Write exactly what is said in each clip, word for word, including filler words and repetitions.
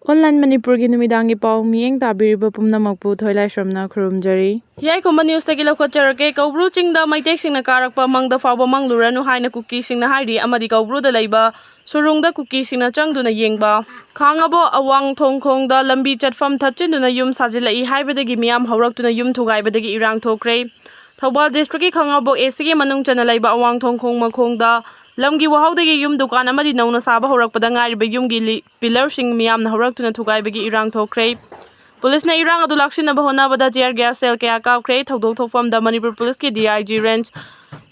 Online ꯃꯅꯤꯄꯨꯔꯒꯤ ꯅꯨꯃꯤꯗꯥꯡꯒꯤ ꯄꯥꯎ ꯃꯤꯠꯌꯦꯡ ꯇꯥꯕꯤꯔꯤꯕ ꯄꯨꯝꯅꯃꯛꯄꯨ ꯊꯣꯏꯂꯥꯏꯁ꯭ꯔꯝꯅ ꯈꯨꯔꯨꯝꯖꯔꯤ꯫ ꯍꯤꯌꯥꯏ ꯈꯨꯝꯕ ꯅ꯭ꯌꯨꯁꯇꯒꯤ ꯂꯧꯈꯠꯆꯔꯛꯀꯦ꯫ ꯀꯧꯕ꯭ꯔꯨ ꯆꯤꯡꯗ ꯃꯩꯇꯩꯁꯤꯡꯅ ꯀꯥꯔꯛꯄ ꯃꯪꯗ ꯐꯥꯎꯕ ꯃꯪꯂꯨꯔꯅꯨ ꯍꯥꯏꯅ ꯀꯨꯀꯤꯁꯤꯡꯅ ꯍꯥꯏꯔꯤ ꯑꯃꯗꯤ ꯀꯧꯕ꯭ꯔꯨꯗ ꯂꯩꯕ ꯁꯨꯔꯨꯡꯗ ꯀꯨꯀꯤꯁꯤꯡꯅ ꯆꯪꯗꯨꯅ ꯌꯦꯡꯕ꯫ ꯈꯥꯉꯕꯣꯛ ꯑꯋꯥꯡ ꯊꯣꯡꯈꯣꯡꯗ ꯂꯝꯕꯤ ꯆꯠꯐꯝ ꯊꯠꯆꯤꯟꯗꯨꯅ ꯌꯨꯝ ꯁꯥꯖꯤꯜꯂꯛꯏ ꯍꯥꯏꯕꯗꯒꯤ ꯃꯤꯌꯥꯝ ꯍꯧꯔꯛꯇꯨꯅ ꯌꯨꯝ ꯊꯨꯒꯥꯏꯕꯗꯒꯤ ꯏꯔꯥꯡ ꯊꯣꯛꯈ꯭ꯔꯦ꯫ ꯊꯧꯕꯥꯜ ꯗꯤꯁꯇ꯭ꯔꯤꯛꯀꯤ ꯈꯥꯉꯕꯣꯛ ꯑꯦꯁꯤꯒꯤ ꯃꯅꯨꯡ ꯆꯟꯅ ꯂꯩꯕ ꯑꯋꯥꯡ ꯊꯣꯡꯈꯣꯡ ꯃꯈꯣꯡꯗ ꯂꯝꯒꯤ ꯋꯥꯍꯧꯗꯒꯤ ꯌꯨꯝ ꯗꯨꯀꯥꯟ ꯑꯃꯗꯤ ꯅꯧꯅ ꯁꯥꯕ ꯍꯧꯔꯛꯄꯗ ꯉꯥꯏꯔꯤꯕ ꯌꯨꯝꯒꯤ ꯂꯤ-, ꯄꯤꯂꯔꯁꯤꯡ ꯃꯤꯌꯥꯝꯅ ꯍꯧꯔꯛꯇꯨꯅ ꯊꯨꯒꯥꯏꯕꯒꯤ ꯏꯔꯥꯡ ꯊꯣꯛꯈ꯭ꯔꯦ꯫ ꯄꯨꯂꯤꯁꯅ ꯏꯔꯥꯡ ꯑꯗꯨ ꯂꯥꯛꯁꯤꯟꯅꯕ ꯍꯣꯠꯅꯕꯗ tear gas shell ꯀꯌꯥ ꯀꯥꯞꯈ꯭ꯔꯦ꯫ ꯊꯧꯗꯣꯛ ꯊꯣꯛꯐꯝꯗ ꯃꯅꯤꯄꯨꯔ ꯄꯨꯂꯤꯁꯀꯤ D I G range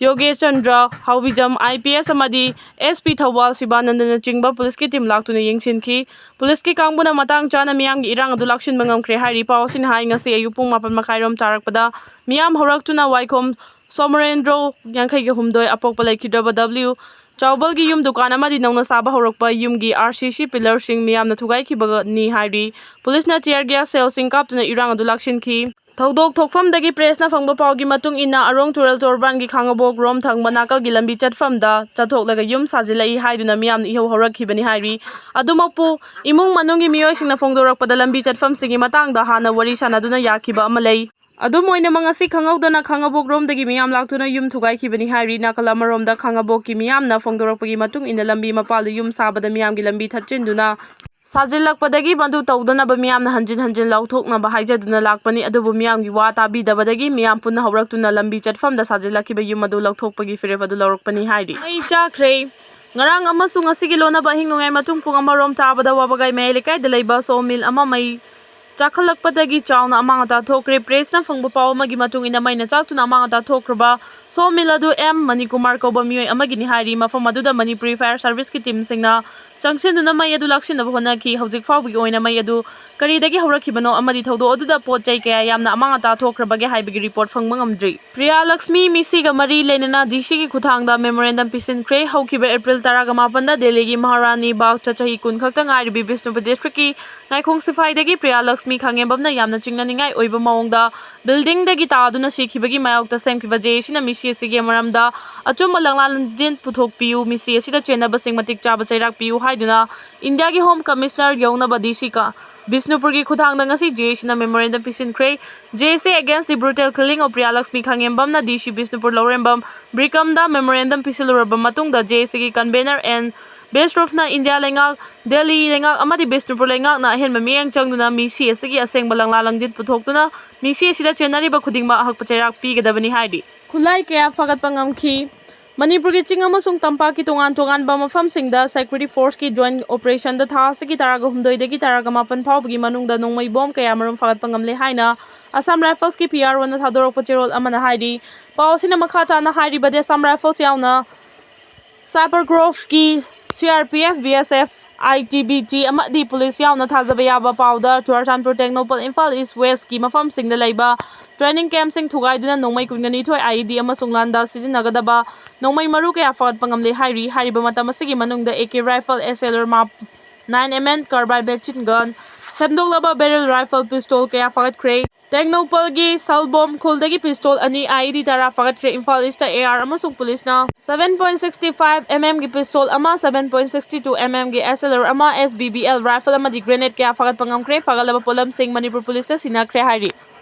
ꯌꯣꯒꯦꯁ Chandra ꯍꯥꯎꯕꯤꯖꯝ, I P S, ꯑꯃꯗꯤ S P ꯊꯧꯕꯥꯜ ꯁꯤꯕꯥꯅꯟꯗꯅꯆꯤꯡꯕ ꯄꯨꯂꯤꯁꯀꯤ team ꯂꯥꯛꯇꯨꯅ ꯌꯦꯡꯁꯤꯟꯈꯤ꯫ ꯄꯨꯂꯤꯁꯀꯤ ꯀꯥꯡꯕꯨꯅ ꯃꯇꯥꯡ ꯆꯥꯅ ꯃꯤꯌꯥꯝꯒꯤ ꯏꯔꯥꯡ ꯑꯗꯨ ꯂꯥꯛꯁꯤꯟꯕ ꯉꯝꯈ꯭ꯔꯦ ꯍꯥꯏꯔꯤ꯫ ꯄꯥꯎ ꯑꯁꯤꯅ ꯍꯥꯏ ꯉꯁꯤ ꯑꯌꯨꯛ ꯄꯨꯡ ꯃꯥꯄꯟ ꯃꯈꯥꯏꯔꯣꯝ ꯇꯥꯔꯛꯄꯗ ꯃꯤꯌꯥꯝ ꯍꯧꯔꯛꯇꯨꯅ ꯋꯥꯏꯈꯣꯝ ꯁꯣꯃꯔꯦꯟꯗ꯭ꯔꯣ, ꯌꯥꯡꯈꯩꯒ ꯍꯨꯝꯗꯣꯏ, ꯑꯄꯣꯛꯄ ꯂꯩꯈꯤꯗ꯭ꯔꯕ W ꯆꯥꯎꯕꯜꯒꯤ ꯌꯨꯝ ꯗꯨꯀꯥꯟ ꯑꯃꯗꯤ ꯅꯧꯅ ꯁꯥꯕ ꯍꯧꯔꯛꯄ ꯌꯨꯝꯒꯤ R C C ꯄꯤꯂꯔꯁꯤꯡ ꯃꯤꯌꯥꯝꯅ ꯊꯨꯒꯥꯏꯈꯤꯕꯅꯤ ꯍꯥꯏꯔꯤ꯫ ꯄꯨꯂꯤꯁꯅ tear gas shellꯁꯤꯡ ꯀꯥꯞꯇꯨꯅ ꯏꯔꯥꯡ ꯑꯗꯨ ꯂꯥꯛꯁꯤꯟꯈꯤ꯫ ꯊꯧꯗꯣꯛ ꯊꯣꯛꯐꯝꯗꯒꯤ ꯄ꯭ꯔꯦꯁꯅ ꯐꯪꯕ ꯄꯥꯎꯒꯤ ꯃꯇꯨꯡ ꯏꯟꯅ, ꯑꯔꯣꯡ ꯇꯨꯔꯦꯜ ꯇꯣꯔꯕꯥꯟꯒꯤ ꯈꯥꯉꯕꯣꯛ ꯔꯣꯝ ꯊꯪꯕ ꯅꯥꯀꯜꯒꯤ ꯂꯝꯕꯤ ꯆꯠꯐꯝꯗ ꯆꯠꯊꯣꯛꯂꯒ ꯌꯨꯝ ꯁꯥꯖꯤꯜꯂꯛꯏ ꯍꯥꯏꯗꯨꯅ ꯃꯤꯌꯥꯝꯅ ꯏꯍꯧ ꯍꯧꯔꯛꯈꯤꯕꯅꯤ ꯍꯥꯏꯔꯤ꯫ ꯑꯗꯨꯃꯛꯄꯨ ꯏꯃꯨꯡ ꯃꯅꯨꯡꯒꯤ ꯃꯤꯑꯣꯏꯁꯤꯡꯅ ꯐꯣꯡꯗꯣꯔꯛꯄꯗ ꯂꯝꯕꯤ ꯆꯠꯐꯝꯁꯤꯡꯒꯤ ꯃꯇꯥꯡꯗ ꯍꯥꯟꯅ ꯋꯥꯔꯤ ꯁꯥꯟꯅꯗꯨꯅ ꯌꯥꯈꯤꯕ ꯑꯃ ꯂꯩ꯫ ꯑꯗꯨꯝ ꯑꯣꯏꯅꯃꯛ, ꯉꯁꯤ ꯈꯪꯍꯧꯗꯅ ꯈꯥꯉꯕꯣꯛ ꯔꯣꯝꯗꯒꯤ ꯃꯤꯌꯥꯝ ꯂꯥꯛꯇꯨꯅ ꯌꯨꯝ ꯊꯨꯒꯥꯏꯈꯤꯕꯅꯤ ꯍꯥꯏꯔꯤ꯫ ꯅꯥꯀꯜ ꯑꯃꯔꯣꯝꯗ ꯈꯥꯉꯕꯣꯛꯀꯤ ꯃꯤꯌꯥꯝꯅ ꯐꯣꯡꯗꯣꯔꯛꯄꯒꯤ ꯃꯇꯨꯡ ꯏꯟꯅ ꯂꯝꯕꯤ ꯃꯄꯥꯜꯗ ꯌꯨꯝ ꯁꯥꯕꯗ ꯃꯤꯌꯥꯝꯒꯤ ꯂꯝꯕꯤ ꯊꯠꯆꯤꯟꯗꯨꯅ ꯁꯥꯖꯤꯜꯂꯛꯄꯗꯒꯤ ꯃꯗꯨ ꯇꯧꯗꯅꯕ ꯃꯤꯌꯥꯝꯅ ꯍꯟꯖꯤꯟ ꯍꯟꯖꯤꯟ ꯂꯧꯊꯣꯛꯅꯕ ꯍꯥꯏꯖꯗꯨꯅ ꯂꯥꯛꯄꯅꯤ, ꯑꯗꯨꯕꯨ ꯃꯤꯌꯥꯝꯒꯤ ꯋꯥ ꯇꯥꯕꯤꯗꯕꯗꯒꯤ ꯃꯤꯌꯥꯝ ꯄꯨꯟꯅ ꯍꯧꯔꯛꯇꯨꯅ ꯂꯝꯕꯤ ꯆꯠꯐꯝꯗ ꯁꯥꯖꯤꯜꯂꯛꯈꯤꯕ ꯌꯨꯝ ꯑꯗꯨ ꯂꯧꯊꯣꯛꯄꯒꯤ ꯐꯤꯔꯦꯞ ꯑꯗꯨ ꯂꯧꯔꯛꯄꯅꯤ ꯍꯥꯏꯔꯤ꯫ ꯃꯩ ꯆꯥꯈ꯭ꯔꯦ꯫ ꯉꯔꯥꯡ ꯑꯃꯁꯨꯡ ꯉꯁꯤꯒꯤ ꯂꯣꯟꯅꯕ ꯑꯍꯤꯡ ꯅꯣꯡꯌꯥꯏ ꯃꯇꯨꯡ ꯄꯨꯡ ꯑꯃꯔꯣꯝ ꯆꯥꯕꯗ ꯋꯥꯕꯒꯥꯏ ꯃꯌꯥꯏ ꯂꯩꯀꯥꯏꯗ ꯂꯩꯕ ꯁꯣ ꯃꯤꯜ ꯑꯃ ꯃꯩ ꯆꯥꯛꯈꯠꯂꯛꯄꯗꯒꯤ ꯆꯥꯎꯅ ꯑꯃꯥꯡ ꯑꯇꯥ ꯊꯣꯛꯈ꯭ꯔꯦ꯫ ꯄ꯭ꯔꯦꯁꯅ ꯐꯪꯕ ꯄꯥꯎ ꯑꯃꯒꯤ ꯃꯇꯨꯡ ꯏꯟꯅ, ꯃꯩꯅ ꯆꯥꯛꯇꯨꯅ ꯑꯃꯥꯡ ꯑꯇꯥ ꯊꯣꯛꯈ꯭ꯔꯕ ꯁꯣ ꯃꯤꯜ ꯑꯗꯨ ꯑꯦꯝ ꯃꯅꯤꯀꯨꯃꯥꯔ ꯀꯧꯕ ꯃꯤꯑꯣꯏ ꯑꯃꯒꯤꯅꯤ ꯍꯥꯏꯔꯤ꯫ ꯃꯐꯝ ꯑꯗꯨꯗ ꯃꯅꯤꯄꯨꯔꯤ fire serviceꯀꯤ teamꯁꯤꯡꯅ ꯆꯪꯁꯤꯟꯗꯨꯅ ꯃꯩ ꯑꯗꯨ ꯂꯥꯛꯁꯤꯟꯅꯕ ꯍꯣꯠꯅꯈꯤ꯫ ꯍꯧꯖꯤꯛ ꯐꯥꯎꯕꯒꯤ ꯑꯣꯏꯅ ꯃꯩ ꯑꯗꯨ ꯀꯔꯤꯗꯒꯤ ꯍꯧꯔꯛꯈꯤꯕꯅꯣ ꯑꯃꯗꯤ ꯊꯧꯗꯣꯛ ꯑꯗꯨꯗ ꯄꯣꯠ ꯆꯩ ꯀꯌꯥ ꯌꯥꯝꯅ ꯑꯃꯥꯡ ꯑꯇꯥ ꯊꯣꯛꯈ꯭ꯔꯕꯒꯦ ꯍꯥꯏꯕꯒꯤ report ꯐꯪꯕ ꯉꯝꯗ꯭ꯔꯤ꯫ ꯄ꯭ꯔꯤꯌꯥ ꯂꯛꯁꯃꯤ ꯃꯤꯁꯤꯒ ꯃꯔꯤ ꯂꯩꯅꯅ D Cꯒꯤ ꯈꯨꯠꯊꯥꯡꯗ memorandum ꯄꯤꯁꯤꯟꯈ꯭ꯔꯦ꯫ ꯍꯧꯈꯤꯕ April ꯇꯔꯥꯒ ꯃꯥꯄꯟꯗ ꯗꯦꯜꯂꯤꯒꯤ ꯃꯍꯥꯔꯥꯅꯤ ꯕꯥꯒꯇ ꯆꯍꯤ ꯀꯨꯟ ꯈꯛꯇ ꯉꯥꯏꯔꯤꯕꯤ ꯕꯤꯁꯅꯨꯄꯨꯔ districtꯀꯤ ꯉꯥꯏꯈꯣꯡ ꯁꯤꯐꯥꯏꯗꯒꯤ ꯄ꯭ꯔꯤꯌꯥ ꯂꯛꯁꯃꯤ ꯈꯥꯉꯦꯝꯕꯝꯅ ꯌꯥꯝꯅ ꯆꯤꯡꯅꯅꯤꯡꯉꯥꯏ ꯑꯣꯏꯕ ꯃꯑꯣꯡꯗ buildingꯗꯒꯤ ꯇꯥꯗꯨꯅ ꯁꯤꯈꯤꯕꯒꯤ ꯃꯥꯌꯣꯛꯇ ꯁꯦꯝꯈꯤꯕ J A Cꯅ ꯃꯤꯁꯤ ꯑꯁꯤꯒꯤ ꯃꯔꯝꯗ ꯑꯆꯨꯝꯕ ꯂꯪꯂꯥ ꯂꯝꯖꯦꯟ ꯄꯨꯊꯣꯛꯄꯤꯌꯨ, ꯃꯤꯁꯤ ꯑꯁꯤꯗ ꯆꯦꯟꯅꯕꯁꯤꯡ ꯃꯇꯤꯛ ꯆꯥꯕ ꯆꯩꯔꯥꯛ ꯄꯤꯌꯨ ꯍꯥꯏꯗꯨꯅ ꯏꯟꯗꯤꯌꯥꯒꯤ ꯍꯣꯝ ꯀꯃꯤꯁꯅꯔ ꯌꯧꯅꯕ ꯗꯤ ꯁꯤ ꯀ ꯕꯤꯁꯅꯨꯄꯨꯔꯒꯤ ꯈꯨꯊꯥꯡꯗ ꯉꯁꯤ ꯖꯦ ꯑꯦ ꯁꯤꯅ ꯃꯦꯃꯣꯔꯦꯟꯗꯝ ꯄꯤꯁꯤꯟꯈ꯭ꯔꯦ꯫ ꯖꯦ ꯑꯦ ꯁꯤ against the brutal killing of ꯄ꯭ꯔꯤꯌꯥꯂꯛꯁꯃꯤ ꯈꯥꯉꯦꯝꯕꯝꯅ ꯗꯤ ꯁꯤ ꯕꯤꯁꯅꯨꯄꯨꯔ ꯂꯧꯔꯦꯝꯕꯝ ꯕ꯭ꯔꯤꯀꯝꯗ ꯃꯦꯃꯣꯔꯦꯟꯗꯝ ꯄꯤꯁꯤꯜꯂꯨꯔꯕ ꯃꯇꯨꯡꯗ ꯖꯦ ꯑꯦ ꯁꯤꯒꯤ ꯀꯟꯚꯦꯅꯔ ꯑꯦꯟ ꯕꯤꯁꯔꯨꯐꯅ ꯏꯟꯗꯤꯌꯥ ꯂꯩꯉꯥꯛ, ꯗꯦꯜꯂꯤ ꯂꯩꯉꯥꯛ ꯑꯃꯗꯤ ꯕꯤꯁꯅꯨꯄꯨꯔ ꯂꯩꯉꯥꯛꯅ ꯑꯍꯦꯟꯕ ꯃꯤꯠꯌꯦꯡ ꯆꯪꯗꯨꯅ ꯃꯤꯁꯤ ꯑꯁꯤꯒꯤ ꯑꯁꯦꯡꯕ ꯂꯪꯂꯥ ꯂꯪꯖꯤꯠ ꯄꯨꯊꯣꯛꯇꯨꯅ ꯃꯤꯁꯤ ꯑꯁꯤꯗ ꯆꯦꯟꯅꯔꯤꯕ ꯈꯨꯗꯤꯡꯃꯛ ꯑꯍꯛꯄ ꯆꯩꯔꯥꯛ ꯄꯤꯒꯗꯕꯅꯤ ꯍꯥꯏꯔꯤ꯫ ꯈꯨꯠꯂꯥꯏ ꯀꯌꯥ ꯐꯒꯠꯄ ꯉꯝꯈꯤ꯫ ꯃꯅꯤꯄꯨꯔꯒꯤ ꯆꯤꯡ ꯑꯃꯁꯨꯡ ꯇꯝꯄꯥꯛꯀꯤ ꯇꯣꯉꯥꯟ ꯇꯣꯉꯥꯟꯕ ꯃꯐꯝꯁꯤꯡꯗ security forceꯀꯤ joint operationꯗ ꯊꯥ ꯑꯁꯤꯒꯤ ꯇꯔꯥꯒ ꯍꯨꯝꯗꯣꯏꯗꯒꯤ ꯇꯔꯥꯒ ꯃꯥꯄꯟ ꯐꯥꯎꯕꯒꯤ ꯃꯅꯨꯡꯗ ꯅꯣꯡꯃꯩ ꯕꯣꯝ ꯀꯌꯥꯃꯔꯨꯝ ꯐꯒꯠꯄ ꯉꯝꯂꯦ ꯍꯥꯏꯅ Assam Riflesꯀꯤ P R Oꯅ ꯊꯥꯗꯣꯔꯛꯄ ꯆꯦꯔꯣꯜ ꯑꯃꯅ ꯍꯥꯏꯔꯤ꯫ ꯄꯥꯎ ꯑꯁꯤꯅ ꯃꯈꯥ ꯇꯥꯅ ꯍꯥꯏꯔꯤꯕꯗꯤ, Assam Rifles ꯌꯥꯎꯅ Cyber Groveꯀꯤ C R P F, B S F, I T B P ꯑꯃꯗꯤ ꯄꯨꯂꯤꯁ ꯌꯥꯎꯅ ꯊꯥꯖꯕ ꯌꯥꯕ ꯄꯥꯎꯗ ꯆꯨꯔꯆꯥꯟꯄꯨꯔ, ꯇꯦꯡꯅꯧꯄꯜ, ꯏꯝꯐꯥꯜ East Westꯀꯤ ꯃꯐꯝꯁꯤꯡꯗ ꯂꯩꯕ training campꯁꯤꯡ ꯊꯨꯒꯥꯏꯗꯨꯅ ꯅꯣꯡꯃꯩ ꯀꯨꯟꯒ ꯅꯤꯊꯣꯏ I E D ꯑꯃꯁꯨꯡ ꯂꯥꯟꯗ ꯁꯤꯖꯤꯟꯅꯒꯗꯕ ꯅꯣꯡꯃꯩ ꯃꯔꯨ ꯀꯌꯥ ꯐꯒꯠꯄ ꯉꯝꯂꯦ ꯍꯥꯏꯔꯤ꯫ ꯍꯥꯏꯔꯤꯕ ꯃꯇꯝ ꯑꯁꯤꯒꯤ ꯃꯅꯨꯡꯗ A K rifle, S L R, MAP nine M M carbine, machine gun, ꯁꯦꯝꯗꯣꯛꯂꯕ barrel rifle, pistol ꯀꯌꯥ ꯐꯒꯠꯈ꯭ꯔꯦ꯫ ꯇꯦꯡꯅꯧꯄꯜꯒꯤ ꯁꯜꯕꯣꯝ ꯈꯨꯜꯗꯒꯤ pistol ꯑꯅꯤ, I E D ꯇꯔꯥ ꯐꯒꯠꯈ꯭ꯔꯦ꯫ ꯏꯝꯐꯥꯜ Eastꯇ A R ꯑꯃꯁꯨꯡ ꯄꯨꯂꯤꯁꯅ seven point sixty five M M ꯒꯤ pistol ꯑꯃ, seven point sixty two M M ꯒꯤ S L R ꯑꯃ, S B B L rifle ꯑꯃꯗꯤ grenade ꯀꯌꯥ ꯐꯒꯠꯄ ꯉꯝꯈ꯭ꯔꯦ꯫ ꯐꯒꯠꯂꯕ ꯄꯣꯠꯂꯝꯁꯤꯡ ꯃꯅꯤꯄꯨꯔ ꯄꯨꯂꯤꯁꯇ ꯁꯤꯟꯅꯈ꯭ꯔꯦ ꯍꯥꯏꯔꯤ꯫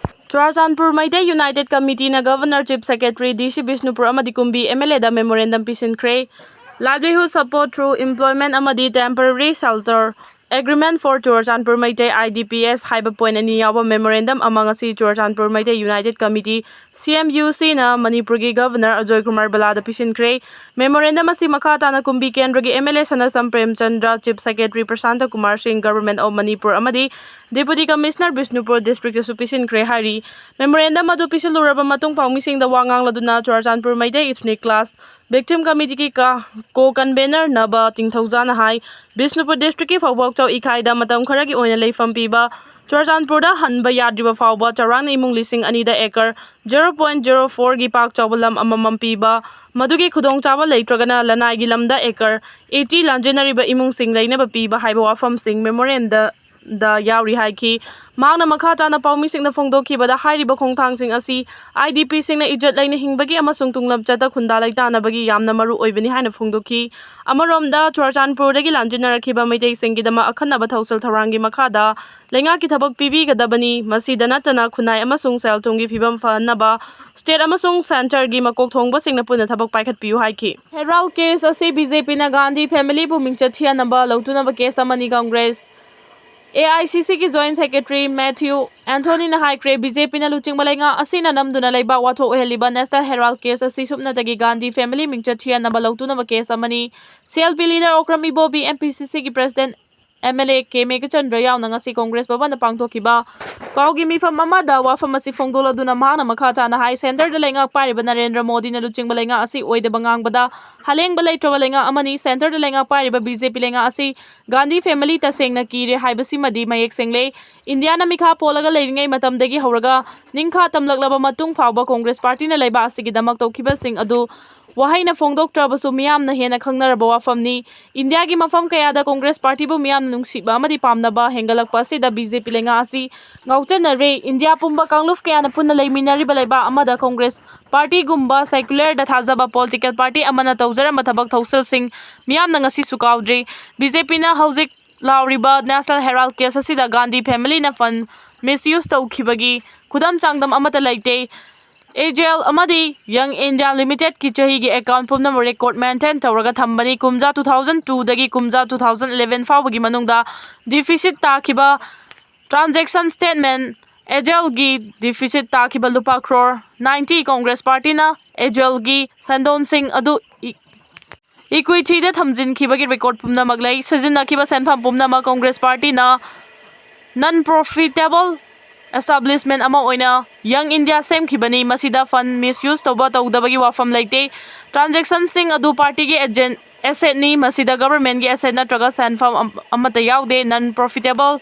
Churachandpur Meitei United Committeeꯅ Governor, Chief Secretary, D C Bishnupur ꯑꯃꯗꯤ ꯀꯨꯝꯕꯤ M L Aꯗ memorandum ꯄꯤꯁꯤꯟꯈ꯭ꯔꯦ꯫ Livelihood support through employment ꯑꯃꯗꯤ temporary shelter agreement for Churachandpur Meitei, I D P S, ꯍꯥꯏꯕ point ꯑꯅꯤ ꯌꯥꯎꯕ memorandum ꯑꯃ ꯉꯁꯤ Churachandpur Meitei United Committee, C M U Cꯅ ꯃꯅꯤꯄꯨꯔꯒꯤ Governor ꯑꯖꯣꯏ ꯀꯨꯃꯥꯔ ꯕꯂꯥꯗ ꯄꯤꯁꯤꯟꯈ꯭ꯔꯦ꯫ Memorandum ꯑꯁꯤ ꯃꯈꯥ ꯇꯥꯅ ꯀꯨꯝꯕꯤ ꯀꯦꯟꯗ꯭ꯔꯒꯤ M L A ꯁꯅꯥꯁꯝ Premchandra, Chief Secretary Prasanta Kumar ꯁꯤꯡ, Government of ꯃꯅꯤꯄꯨꯔ ꯑꯃꯗꯤ Deputy Commissioner ꯕꯤꯁꯅꯨꯄꯨꯔ Districtꯇꯁꯨ ꯄꯤꯁꯤꯟꯈ꯭ꯔꯦ ꯍꯥꯏꯔꯤ꯫ Memorandum ꯑꯗꯨ ꯄꯤꯁꯤꯜꯂꯨꯔꯕ ꯃꯇꯨꯡ ꯄꯥꯎꯃꯤꯁꯤꯡꯗ ꯋꯥ ꯉꯥꯡꯂꯗꯨꯅ Churachandpur Meitei Ethnic Class Victim Committeeꯒꯤ ꯀ-, co-convener ꯅꯕ ꯇꯤꯡꯊꯧꯖꯥꯅ ꯍꯥꯏ, ꯕꯤꯁꯅꯨꯄꯨꯔ Districtꯀꯤ ꯐꯧꯕꯣꯛꯆꯧ ꯏꯀꯥꯏꯗ ꯃꯇꯝ ꯈꯔꯒꯤ ꯑꯣꯏꯅ ꯂꯩꯐꯝ ꯄꯤꯕ, ꯆꯨꯔꯆꯥꯟꯄꯨꯔꯗ ꯍꯟꯕ ꯌꯥꯗ꯭ꯔꯤꯕ ꯐꯥꯎꯕ ꯆꯥꯎꯔꯥꯛꯅ ꯏꯃꯨꯡ ꯂꯤꯁꯤꯡ ꯑꯅꯤꯗ acre zero point zero fourꯒꯤ ꯄꯥꯛ ꯆꯥꯎꯕ ꯂꯝ ꯑꯃꯃꯝ ꯄꯤꯕ, ꯃꯗꯨꯒꯤ ꯈꯨꯗꯣꯡꯆꯥꯕ ꯂꯩꯇ꯭ꯔꯒꯅ ꯂꯅꯥꯏꯒꯤ ꯂꯝꯗ acre eighty ꯂꯥꯟꯖꯦꯟꯅꯔꯤꯕ ꯏꯃꯨꯡꯁꯤꯡ ꯂꯩꯅꯕ ꯄꯤꯕ ꯍꯥꯏꯕ ꯋꯥꯐꯝꯁꯤꯡ memorandumꯗ ꯗ ꯌꯥꯎꯔꯤ ꯍꯥꯏꯈꯤ꯫ ꯃꯍꯥꯛꯅ ꯃꯈꯥ ꯇꯥꯅ ꯄꯥꯎꯃꯤꯁꯤꯡꯗ ꯐꯣꯡꯗꯣꯛꯈꯤꯕꯗ, ꯍꯥꯏꯔꯤꯕ ꯈꯣꯡꯊꯥꯡꯁꯤꯡ ꯑꯁꯤ IDPꯁꯤꯡꯅ ꯏꯖꯠ ꯂꯩꯅ ꯍꯤꯡꯕꯒꯤ ꯑꯃꯁꯨꯡ ꯇꯨꯡꯂꯝꯆꯠꯇ ꯈꯨꯟꯗꯥ ꯂꯩꯇꯥꯅꯕꯒꯤ ꯌꯥꯝꯅ ꯃꯔꯨ ꯑꯣꯏꯕꯅꯤ ꯍꯥꯏꯅ ꯐꯣꯡꯗꯣꯛꯈꯤ꯫ ꯑꯃꯔꯣꯝꯗ, ꯆꯨꯔꯆꯥꯟꯄꯨꯔꯗꯒꯤ ꯂꯥꯟꯖꯤꯟꯅꯔꯛꯈꯤꯕ ꯃꯩꯇꯩꯁꯤꯡꯒꯤꯗꯃꯛ ꯑꯈꯟꯅꯕ ꯊꯧꯁꯤꯜ ꯊꯧꯔꯥꯡꯒꯤ ꯃꯈꯥꯗ ꯂꯩꯉꯥꯛꯀꯤ ꯊꯕꯛ ꯄꯤꯕꯤꯒꯗꯕꯅꯤ꯫ ꯃꯁꯤꯗ ꯅꯠꯇꯅ ꯈꯨꯟꯅꯥꯏ ꯑꯃꯁꯨꯡ ꯁꯦꯜ ꯊꯨꯝꯒꯤ ꯐꯤꯕꯝ ꯐꯍꯟꯅꯕ state ꯑꯃꯁꯨꯡ centreꯒꯤ ꯃꯀꯣꯛ ꯊꯣꯡꯕꯁꯤꯡꯅ ꯄꯨꯟꯅ ꯊꯕꯛ ꯄꯥꯏꯈꯠꯄꯤꯌꯨ ꯍꯥꯏꯈꯤ꯫ ꯍꯦꯔꯥꯜ case ꯑꯁꯤ BJPꯅ ꯒꯥꯟꯙꯤ familyꯕꯨ ꯃꯤꯡꯆꯠ ꯊꯤꯍꯟꯅꯕ ꯂꯧꯇꯨꯅꯕ case ꯑꯃꯅꯤ꯫ Congress, AICCꯒꯤ Joint Secretary Matthew Anthonyꯅ ꯍꯥꯏꯈ꯭ꯔꯦ, BJPꯅ ꯂꯨꯆꯤꯡꯕ ꯂꯩꯉꯥꯛ ꯑꯁꯤꯅ ꯅꯝꯗꯨꯅ ꯂꯩꯕꯥꯛ ꯋꯥꯊꯣꯛ ꯑꯣꯏꯍꯜꯂꯤꯕ National Herald case ꯑꯁꯤ ꯁꯨꯞꯅꯇꯒꯤ ꯒꯥꯟꯙꯤ family ꯃꯤꯡꯆꯠ ꯊꯤꯍꯟꯅꯕ ꯂꯧꯇꯨꯅꯕ case ꯑꯃꯅꯤ꯫ CLP leader Okram Ibobi, MPCCꯒꯤ president, MLA K Meghachandra ꯌꯥꯎꯅ ꯉꯁꯤ Congress ꯚꯕꯟꯗ ꯄꯥꯡꯊꯣꯛꯈꯤꯕ ꯄꯥꯎꯒꯤ ꯃꯤꯐꯝ ꯑꯃꯗ ꯋꯥꯐꯝ ꯑꯁꯤ ꯐꯣꯡꯗꯣꯛꯂꯗꯨꯅ ꯃꯍꯥꯛꯅ ꯃꯈꯥ ꯇꯥꯅ ꯍꯥꯏ, centreꯗ ꯂꯩꯉꯥꯛ ꯄꯥꯏꯔꯤꯕ ꯅꯔꯦꯟꯗ꯭ꯔ ꯃꯣꯗꯤꯅ ꯂꯨꯆꯤꯡꯕ ꯂꯩꯉꯥꯛ ꯑꯁꯤ ꯑꯣꯏꯗꯕ ꯉꯥꯡꯕꯗ ꯍꯂꯦꯡꯕ ꯂꯩꯇ꯭ꯔꯕ ꯂꯩꯉꯥꯛ ꯑꯃꯅꯤ꯫ Centreꯗ ꯂꯩꯉꯥꯛ ꯄꯥꯏꯔꯤꯕ BJP ꯂꯩꯉꯥꯛ ꯑꯁꯤ ꯒꯥꯟꯙꯤ family ꯇꯁꯦꯡꯅ ꯀꯤꯔꯦ ꯍꯥꯏꯕꯁꯤꯃꯗꯤ ꯃꯌꯦꯛ ꯁꯦꯡꯂꯦ꯫ ꯏꯟꯗꯤꯌꯥꯅ ꯃꯤꯈꯥ ꯄꯣꯜꯂꯒ ꯂꯩꯔꯤꯉꯩ ꯃꯇꯝꯗꯒꯤ ꯍꯧꯔꯒ ꯅꯤꯡꯈꯥ ꯇꯝꯂꯛꯂꯕ ꯃꯇꯨꯡ ꯐꯥꯎꯕ Congress partyꯅ ꯂꯩꯕꯥꯛ ꯑꯁꯤꯒꯤꯗꯃꯛ ꯇꯧꯈꯤꯕꯁꯤꯡ ꯑꯗꯨ ꯋꯥꯍꯩꯅ ꯐꯣꯡꯗꯣꯛꯇ꯭ꯔꯕꯁꯨ ꯃꯤꯌꯥꯝꯅ ꯍꯦꯟꯅ ꯈꯪꯅꯔꯕ ꯋꯥꯐꯝꯅꯤ꯫ ꯏꯟꯗꯤꯌꯥꯒꯤ ꯃꯐꯝ ꯀꯌꯥꯗ Congress partyꯕꯨ ꯃꯤꯌꯥꯝꯅ ꯅꯨꯡꯁꯤꯕ ꯑꯃꯗꯤ ꯄꯥꯝꯅꯕ ꯍꯦꯟꯒꯠꯂꯛꯄ ꯑꯁꯤꯗ BJP ꯂꯩꯉꯥꯛ ꯑꯁꯤ ꯉꯥꯎꯆꯠꯅꯔꯦ꯫ ꯏꯟꯗꯤꯌꯥ ꯄꯨꯝꯕ ꯀꯥꯡꯂꯨꯞ ꯀꯌꯥꯅ ꯄꯨꯟꯅ ꯂꯩꯃꯤꯟꯅꯔꯤꯕ ꯂꯩꯕꯥꯛ ꯑꯃꯗ Congress partyꯒꯨꯝꯕ secularꯗ ꯊꯥꯖꯕ political party ꯑꯃꯅ ꯇꯧꯖꯔꯝꯕ ꯊꯕꯛ ꯊꯧꯁꯤꯜꯁꯤꯡ ꯃꯤꯌꯥꯝꯅ ꯉꯁꯤꯁꯨ ꯀꯥꯎꯗ꯭ꯔꯤ꯫ BJPꯅ ꯍꯧꯖꯤꯛ ꯂꯥꯎꯔꯤꯕ National Herald case ꯑꯁꯤꯗ ꯒꯥꯟꯙꯤ familyꯅ fund misuse ꯇꯧꯈꯤꯕꯒꯤ ꯈꯨꯗꯝ ꯆꯥꯡꯗꯝ ꯑꯃꯠꯇ ꯂꯩꯇꯦ꯫ AJL ꯑꯃꯗꯤ Young India Limitedꯀꯤ ꯆꯍꯤꯒꯤ account ꯄꯨꯝꯅꯃꯛ record maintain ꯇꯧꯔꯒ ꯊꯝꯕꯅꯤ꯫ ꯀꯨꯝꯖꯥ two thousand twoꯗꯒꯤ ꯀꯨꯝꯖꯥ two thousand eleven ꯐꯥꯎꯕꯒꯤ ꯃꯅꯨꯡꯗ deficit ꯇꯥꯈꯤꯕ transaction statement, AJLꯒꯤ deficit ꯇꯥꯈꯤꯕ ꯂꯨꯄꯥ crore ninety꯫ Congress partyꯅ AJLꯒꯤ ꯁꯦꯟꯗꯣꯟꯁꯤꯡ ꯑꯗꯨ ꯏ-, equityꯗ ꯊꯝꯖꯤꯟꯈꯤꯕꯒꯤ record ꯄꯨꯝꯅꯃꯛ ꯂꯩ꯫ ꯁꯤꯖꯤꯟꯅꯈꯤꯕ ꯁꯦꯟꯐꯝ ꯄꯨꯝꯅꯃꯛ Congress partyꯅ non profitable establishment ꯑꯃ ꯑꯣꯏꯅ Young India ꯁꯦꯝꯈꯤꯕꯅꯤ꯫ ꯃꯁꯤꯗ fund misuse ꯇꯧꯕ ꯇꯧꯗꯕꯒꯤ ꯋꯥꯐꯝ ꯂꯩꯇꯦ꯫ Transactionꯁꯤꯡ ꯑꯗꯨ partyꯒꯤ agent, assetꯅꯤ꯫ ꯃꯁꯤꯗ governmentꯀꯤ asset ꯅꯠꯇ꯭ꯔꯒ ꯁꯦꯟꯐꯝ ꯑꯝ-, ꯑꯃꯠꯇ ꯌꯥꯎꯗꯦ꯫ Non profitable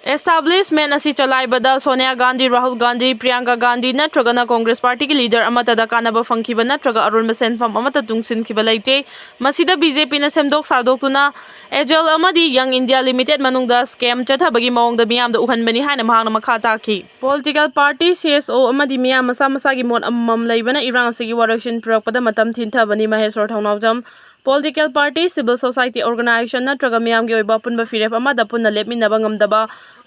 Establishment ꯑꯁꯤ ꯆꯂꯥꯏꯕꯗ ꯁꯣꯅꯤꯌꯥ ꯒꯥꯟꯙꯤ, ꯔꯥꯍꯨꯜ ꯒꯥꯟꯙꯤ, ꯄ꯭ꯔꯤꯌꯥꯡꯀꯥ ꯒꯥꯟꯙꯤ ꯅꯠꯇ꯭ꯔꯒꯅ ꯀꯣꯡꯒ꯭ꯔꯦꯁ ꯄꯥꯔꯇꯤꯒꯤ ꯂꯤꯗꯔ ꯑꯃꯠꯇꯗ ꯀꯥꯟꯅꯕ ꯐꯪꯈꯤꯕ ꯅꯠꯇ꯭ꯔꯒ ꯑꯔꯣꯟꯕ ꯁꯦꯟꯐꯝ ꯑꯃꯠꯇ ꯇꯨꯡꯁꯤꯟꯈꯤꯕ ꯂꯩꯇꯦ꯫ ꯃꯁꯤꯗ ꯕꯤ ꯖꯦ ꯄꯤꯅ ꯁꯦꯝꯗꯣꯛ ꯁꯥꯗꯣꯛꯇꯨꯅ ꯑꯦꯖꯦꯜ ꯑꯃꯗꯤ ꯌꯪ ꯏꯟꯗꯤꯌꯥ ꯂꯤꯃꯤꯇꯦꯗ ꯃꯅꯨꯡꯗ ꯁ꯭ꯀꯦꯝ ꯆꯠꯊꯕꯒꯤ ꯃꯑꯣꯡꯗ ꯃꯤꯌꯥꯝꯗ ꯎꯍꯟꯕꯅꯤ ꯍꯥꯏꯅ ꯃꯍꯥꯛꯅ ꯃꯈꯥ ꯇꯥꯈꯤ꯫ ꯄꯣꯂꯤꯇꯤꯀꯦꯜ ꯄꯥꯔꯇꯤ, ꯁꯤ ꯑꯦꯁ ꯑꯣ ꯑꯃꯗꯤ ꯃꯤꯌꯥꯝ ꯃꯁꯥ ꯃꯁꯥꯒꯤ ꯃꯣꯠ ꯑꯃꯃꯝ ꯂꯩꯕꯅ ꯏꯔꯥꯡ ꯑꯁꯤꯒꯤ ꯋꯥꯔꯣꯏꯁꯤꯟ ꯄꯨꯔꯛꯄꯗ ꯃꯇꯝ ꯊꯤꯟꯊꯕꯅꯤ꯫ Maheswar Thounaojam. Political party, civil society organisation ꯅꯠꯇ꯭ꯔꯒ ꯃꯤꯌꯥꯝꯒꯤ ꯑꯣꯏꯕ ꯑꯄꯨꯟꯕ ꯐꯤꯔꯦꯞ ꯑꯃꯗ ꯄꯨꯟꯅ ꯂꯦꯞꯃꯤꯟꯅꯕ ꯉꯝꯗꯕ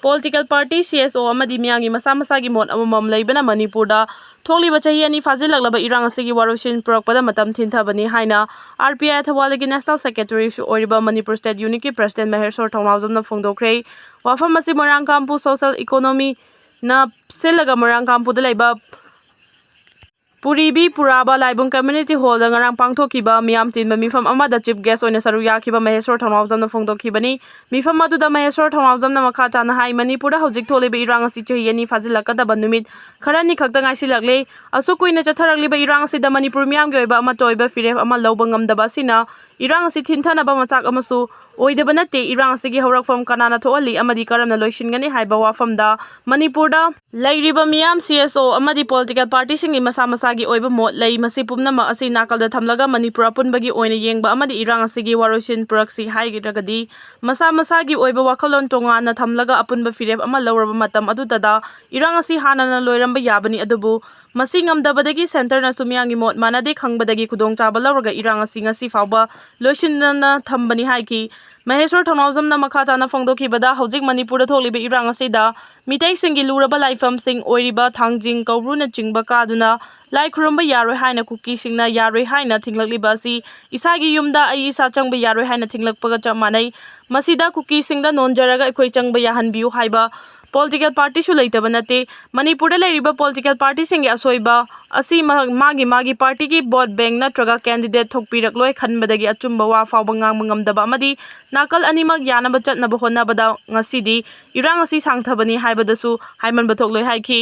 ꯄꯣꯂꯤꯇꯤꯀꯦꯜ ꯄꯥꯔꯇꯤ, ꯁꯤ ꯑꯦꯁ ꯑꯣ ꯑꯃꯗꯤ ꯃꯤꯌꯥꯝꯒꯤ ꯃꯁꯥ ꯃꯁꯥꯒꯤ ꯃꯣꯠ ꯑꯃꯃꯝ ꯂꯩꯕꯅ ꯃꯅꯤꯄꯨꯔꯗ ꯊꯣꯛꯂꯤꯕ ꯆꯍꯤ ꯑꯅꯤ ꯐꯥꯖꯤꯜꯂꯛꯂꯕ ꯏꯔꯥꯡ ꯑꯁꯤꯒꯤ ꯋꯥꯔꯣꯏꯁꯤꯟ ꯄꯨꯔꯛꯄꯗ ꯃꯇꯝ ꯊꯤꯟꯊꯕꯅꯤ ꯍꯥꯏꯅ ꯑꯥꯔ ꯄꯤ ꯑꯥꯏ ꯊꯧꯕꯥꯜꯗꯒꯤ ꯅꯦꯁꯅꯦꯜ ꯁꯦꯀ꯭ꯔꯦꯇꯔꯤꯁꯨ ꯑꯣꯏꯔꯤꯕ ꯃꯅꯤꯄꯨꯔ ꯁ꯭ꯇꯦꯠ ꯌꯨꯅꯤꯠꯀꯤ ꯄ꯭ꯔꯁꯤꯗꯦꯟ ꯃꯍꯦꯁ꯭ꯋꯔ ꯊꯧꯅꯥꯎꯖꯝꯅ ꯐꯣꯡꯗꯣꯛꯈ꯭ꯔꯦ꯫ ꯋꯥꯐꯝ ꯑꯁꯤ ꯃꯣꯏꯔꯥꯡꯀꯥꯝꯄꯨ ꯁꯣꯁꯦꯜ ꯏꯀꯣꯅꯣꯃꯤꯅ ꯁꯤꯜꯂꯒ ꯃꯣꯏꯔꯥꯡꯀꯥꯝꯄꯨꯗ ꯂꯩꯕ ꯄꯨꯔꯤꯕꯤ ꯄꯨꯔꯥꯕ ꯂꯥꯏꯕꯨꯡ ꯀꯝꯃ꯭ꯌꯨꯅꯤꯇꯤ ꯍꯣꯜꯗ ꯉꯔꯥꯡ ꯄꯥꯡꯊꯣꯛꯈꯤꯕ ꯃꯤꯌꯥꯝ ꯇꯤꯟꯕ ꯃꯤꯐꯝ ꯑꯃꯗ ꯆꯤꯐ ꯒꯦꯁ ꯑꯣꯏꯅ ꯁꯔꯨꯛ ꯌꯥꯈꯤꯕ ꯃꯍꯦꯁ꯭ꯋꯔ ꯊꯧꯅꯥꯎꯖꯝꯅ ꯐꯣꯡꯗꯣꯛꯈꯤꯕꯅꯤ꯫ ꯃꯤꯐꯝ ꯑꯗꯨꯗ ꯃꯍꯦꯁ꯭ꯋꯔ ꯊꯧꯅꯥꯎꯖꯝꯅ ꯃꯈꯥ ꯇꯥꯅ ꯍꯥꯏ, ꯃꯅꯤꯄꯨꯔꯗ ꯍꯧꯖꯤꯛ ꯊꯣꯛꯂꯤꯕ ꯏꯔꯥꯡ ꯑꯁꯤ ꯆꯍꯤ ꯑꯅꯤ ꯐꯥꯖꯤꯜꯂꯛꯀꯗꯕ ꯅꯨꯃꯤꯠ ꯈꯔꯅꯤ ꯈꯛꯇ ꯉꯥꯏꯁꯤꯜꯂꯛꯂꯦ꯫ ꯑꯁꯨꯛ ꯀꯨꯏꯅ ꯆꯠꯊꯔꯛꯂꯤꯕ ꯏꯔꯥꯡ ꯑꯁꯤꯗ ꯃꯅꯤꯄꯨꯔ ꯃꯤꯌꯥꯝꯒꯤ ꯑꯣꯏꯕ ꯑꯃꯠꯇ ꯑꯣꯏꯕ ꯐꯤꯔꯦꯞ ꯑꯃ ꯂꯧꯕ ꯉꯝꯗꯕ ꯑꯁꯤꯅ ꯏꯔꯥꯡ ꯑꯁꯤ ꯊꯤꯟꯊꯅꯕ ꯃꯆꯥꯛ ꯑꯃꯁꯨ ꯑꯣꯏꯗꯕ ꯅꯠꯇꯦ꯫ ꯏꯔꯥꯡ ꯑꯁꯤꯒꯤ ꯍꯧꯔꯛꯐꯝ ꯀꯅꯥꯅ ꯊꯣꯛꯍꯜꯂꯤ ꯑꯃꯗꯤ ꯀꯔꯝꯅ ꯂꯣꯏꯁꯤꯟꯒꯅꯤ ꯍꯥꯏꯕ ꯋꯥꯐꯝꯗ ꯃꯅꯤꯄꯨꯔꯗ ꯂꯩꯔꯤꯕ ꯃꯤꯌꯥꯝ, ꯁꯤ ꯑꯦꯁ ꯑꯣ ꯑꯃꯗꯤ ꯄꯣꯂꯤꯇꯤꯀꯦꯜ ꯄꯥꯔꯇꯤꯁꯤꯡꯒꯤ ꯃꯁꯥ ꯃꯁꯥꯒꯤ ꯑꯣꯏꯕ ꯃꯣꯠ ꯂꯩ꯫ ꯃꯁꯤ ꯄꯨꯝꯅꯃꯛ ꯑꯁꯤ ꯅꯥꯀꯜꯗ ꯊꯝꯂꯒ ꯃꯅꯤꯄꯨꯔ ꯑꯄꯨꯟꯕꯒꯤ ꯑꯣꯏꯅ ꯌꯦꯡꯕ ꯑꯃꯗꯤ ꯏꯔꯥꯡ ꯑꯁꯤꯒꯤ ꯋꯥꯔꯣꯏꯁꯤꯟ ꯄꯨꯔꯛꯁꯤ ꯍꯥꯏꯔꯒꯗꯤ ꯃꯁꯥ ꯃꯁꯥꯒꯤ ꯑꯣꯏꯕ ꯋꯥꯈꯜꯂꯣꯟ ꯇꯣꯉꯥꯟꯅ ꯊꯝꯂꯒ ꯑꯄꯨꯟꯕ ꯐꯤꯔꯦꯞ ꯑꯃ ꯂꯧꯔꯕ ꯃꯇꯝ ꯑꯗꯨꯗꯇ ꯏꯔꯥꯡ ꯑꯁꯤ ꯍꯥꯟꯅꯅ ꯂꯣꯏꯔꯝꯕ ꯌꯥꯕꯅꯤ꯫ ꯑꯗꯨꯕꯨ ꯃꯁꯤ ꯉꯝꯗꯕꯗꯒꯤ ꯁꯦꯟꯇꯔꯅꯁꯨ ꯃꯤꯌꯥꯝꯒꯤ ꯃꯣꯠ ꯃꯥꯟꯅꯗꯦ ꯈꯪꯕꯗꯒꯤ ꯈꯨꯗꯣꯡꯆꯥꯕ ꯂꯧꯔꯒ ꯏꯔꯥꯡ ꯑꯁꯤ ꯉꯁꯤ ꯐꯥꯎꯕ ꯂꯣꯏꯁꯤꯟꯗꯅ ꯊꯝꯕꯅꯤ ꯍꯥꯏꯈꯤ꯫ ꯃꯍꯦꯁ꯭ꯋꯔ ꯊꯧꯅꯥꯎꯖꯝꯅ ꯃꯈꯥ ꯇꯥꯅ ꯐꯣꯡꯗꯣꯛꯈꯤꯕꯗ, ꯍꯧꯖꯤꯛ ꯃꯅꯤꯄꯨꯔꯗ ꯊꯣꯛꯂꯤꯕ ꯏꯔꯥꯡ ꯑꯁꯤꯗ ꯃꯤꯇꯩꯁꯤꯡꯒꯤ ꯂꯨꯔꯕ ꯂꯥꯏꯐꯝꯁꯤꯡ ꯑꯣꯏꯔꯤꯕ ꯊꯥꯡꯖꯤꯡ, ꯀꯧꯕ꯭ꯔꯨꯅꯆꯤꯡꯕ ꯀꯥꯗꯨꯅ ꯂꯥꯏ ꯈꯨꯔꯨꯝꯕ ꯌꯥꯔꯣꯏ ꯍꯥꯏꯅ ꯀꯨꯀꯤꯁꯤꯡꯅ ꯌꯥꯔꯣꯏ ꯍꯥꯏꯅ ꯊꯤꯡꯂꯛꯂꯤꯕ ꯑꯁꯤ ꯏꯁꯥꯒꯤ ꯌꯨꯝꯗ ꯑꯩ ꯏꯁꯥ ꯆꯪꯕ ꯌꯥꯔꯣꯏ ꯍꯥꯏꯅ ꯊꯤꯡꯂꯛꯄꯒ ꯆꯞ ꯃꯥꯟꯅꯩ꯫ ꯃꯁꯤꯗ ꯀꯨꯀꯤꯁꯤꯡꯗ ꯅꯣꯟꯖꯔꯒ ꯑꯩꯈꯣꯏ ꯆꯪꯕ ꯌꯥꯍꯟꯕꯤꯌꯨ ꯍꯥꯏꯕ ꯄꯣꯂꯤꯇꯤꯀꯦꯜ ꯄꯥꯔꯇꯤꯁꯨ ꯂꯩꯇꯕ ꯅꯠꯇꯦ꯫ ꯃꯅꯤꯄꯨꯔꯗ ꯂꯩꯔꯤꯕ ꯄꯣꯂꯤꯇꯤꯀꯦꯜ ꯄꯥꯔꯇꯤꯁꯤꯡꯒꯤ ꯑꯁꯣꯏꯕ ꯑꯁꯤ ꯃꯥ-, ꯃꯥꯒꯤ ꯃꯥꯒꯤ ꯄꯥꯔꯇꯤꯒꯤ ꯚꯣꯠ ꯕꯦꯡꯛ ꯅꯠꯇ꯭ꯔꯒ ꯀꯦꯟꯗꯤꯗꯦꯠ ꯊꯣꯛꯄꯤꯔꯛꯂꯣꯏ ꯈꯟꯕꯗꯒꯤ ꯑꯆꯨꯝꯕ ꯋꯥ ꯐꯥꯎꯕ ꯉꯥꯡꯕ ꯉꯝꯗꯕ ꯑꯃꯗꯤ ꯅꯥꯀꯜ ꯑꯅꯤꯃꯛ ꯌꯥꯅꯕ ꯆꯠꯅꯕ ꯍꯣꯠꯅꯕꯗ ꯉꯁꯤꯗꯤ ꯏꯔꯥꯡ ꯑꯁꯤ ꯁꯥꯡꯊꯕꯅꯤ ꯍꯥꯏꯕꯗꯁꯨ ꯍꯥꯏꯃꯟꯕ ꯊꯣꯛꯂꯣꯏ ꯍꯥꯏꯈꯤ꯫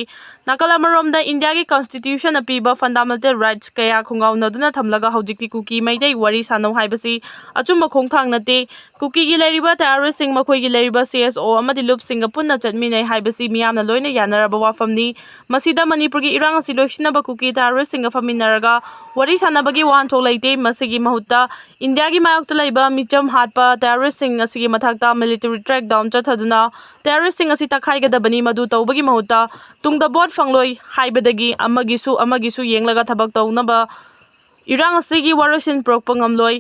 ꯅꯥꯀꯜ ꯑꯃꯔꯣꯝꯗ ꯏꯟꯗꯤꯌꯥꯒꯤ ꯀꯟꯁꯇꯤꯇ꯭ꯌꯨꯁꯟꯅ ꯄꯤꯕ ꯐꯟꯗꯥꯃꯦꯟꯇꯦꯜ ꯔꯥꯏꯠꯁ ꯀꯌꯥ ꯈꯣꯡꯒꯥꯎꯅꯗꯨꯅ ꯊꯝꯂꯒ ꯍꯧꯖꯤꯛꯇꯤ ꯀꯨꯀꯤ ꯃꯩꯇꯩ ꯋꯥꯔꯤ ꯁꯥꯅꯧ ꯍꯥꯏꯕꯁꯤ ꯑꯆꯨꯝꯕ ꯈꯣꯡꯊꯥꯡ ꯅꯠꯇꯦ꯫ ꯀꯨꯀꯤꯒꯤ ꯂꯩꯔꯤꯕ ꯇꯦꯔꯣꯔꯤꯁꯁꯤꯡ ꯃꯈꯣꯏꯒꯤ ꯂꯩꯔꯤꯕ ꯁꯤ ꯑꯦꯁ ꯑꯣ ꯑꯃꯗꯤ ꯂꯨꯞꯁꯤꯡꯒ ꯄꯨꯟꯅ ꯆꯠꯃꯤꯟꯅꯩ ꯍꯥꯏꯕꯁꯤ ꯃꯤꯌꯥꯝꯅ ꯂꯣꯏꯅ ꯌꯥꯅꯔꯕ ꯋꯥꯐꯝꯅꯤ꯫ ꯃꯁꯤꯗ ꯃꯅꯤꯄꯨꯔꯒꯤ ꯏꯔꯥꯡ ꯑꯁꯤ ꯂꯣꯏꯁꯤꯟꯅꯕ ꯀꯨꯀꯤ ꯇꯦꯔꯣꯔꯤꯁꯁꯤꯡꯒ ꯐꯝꯃꯤꯟꯅꯔꯒ ꯋꯥꯔꯤ ꯁꯥꯅꯕꯒꯤ ꯋꯥꯍꯟꯊꯣꯛ ꯂꯩꯇꯦ꯫ ꯃꯁꯤꯒꯤ ꯃꯍꯨꯠꯇ ꯏꯟꯗꯤꯌꯥꯒꯤ ꯃꯥꯌꯣꯛꯇ ꯂꯩꯕ ꯃꯤꯆꯝ ꯍꯥꯠꯄ ꯇꯦꯔꯣꯔꯤꯁꯁꯤꯡ ꯑꯁꯤꯒꯤ ꯃꯊꯛꯇ ꯃꯤꯂꯤꯇꯔꯤ ꯀ꯭ꯔꯦꯛꯗꯥꯎꯟ ꯆꯠꯊꯗꯨꯅ ꯇꯦꯔꯣꯔꯤꯁꯁꯤꯡ ꯑꯁꯤ ꯇꯛꯈꯥꯏꯒꯗꯕꯅꯤ꯫ ꯃꯗꯨ ꯇꯧꯕꯒꯤ ꯃꯍꯨꯠꯇ ꯇꯨꯡꯗ ꯚꯣꯠ ꯐꯪꯂꯣꯏ ꯍꯥꯏꯕꯗꯒꯤ ꯑꯃꯒꯤꯁꯨ ꯑꯃꯒꯤꯁꯨ ꯌꯦꯡꯂꯒ ꯊꯕꯛ ꯇꯧꯅꯕ ꯏꯔꯥꯡ ꯑꯁꯤꯒꯤ ꯋꯥꯔꯣꯏꯁꯤꯟ ꯄꯨꯔꯛꯄ ꯉꯝꯂꯣꯏ꯫